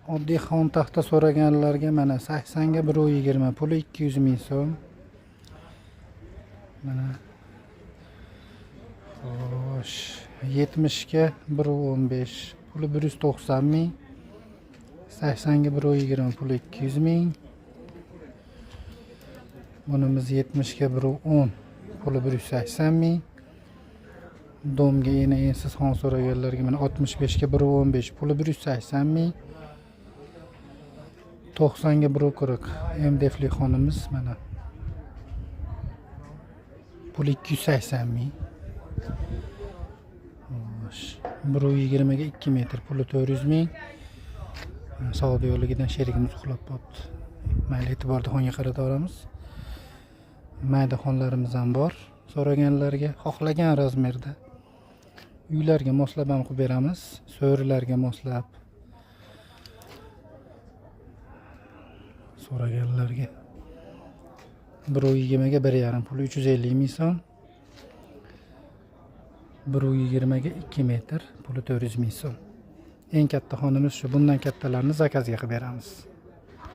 Oddiy xontaxta so'raganlarga mana 80 ga 1,20, puli 200 ming so'm. Mana xo'sh, 70 ga 1,15, puli 190 ming. 80 ga 1,20, puli 200 ming. Bunimiz 70 ga 1,10, puli 180 ming. Дом ga eni ensiz xon so'raganlarga mana 65 ga 1,15, puli 180 ming. 90 ga 1,40 MDF li xonimiz, mana puli 280 ming. Xo'sh, 1,20 ga 2 metr, puli 400 ming. Savdo yo'ligidan sherigimiz uxlab qolibdi. Mayli, e'tiborli xonga qarataveramiz. Mayda xonlarimiz ham bor. So'raganlarga xohlagan размер da uylarga moslab ham qilib beramiz, so'rilarga moslab. So'raganlarga 1,20 ga 1,5, puli 350 ming so'm. 1,20 ga 2 metr, puli 400 ming so'm. Eng katta xonimiz shu. Bundan kattalarni заказ ga qilib beramiz.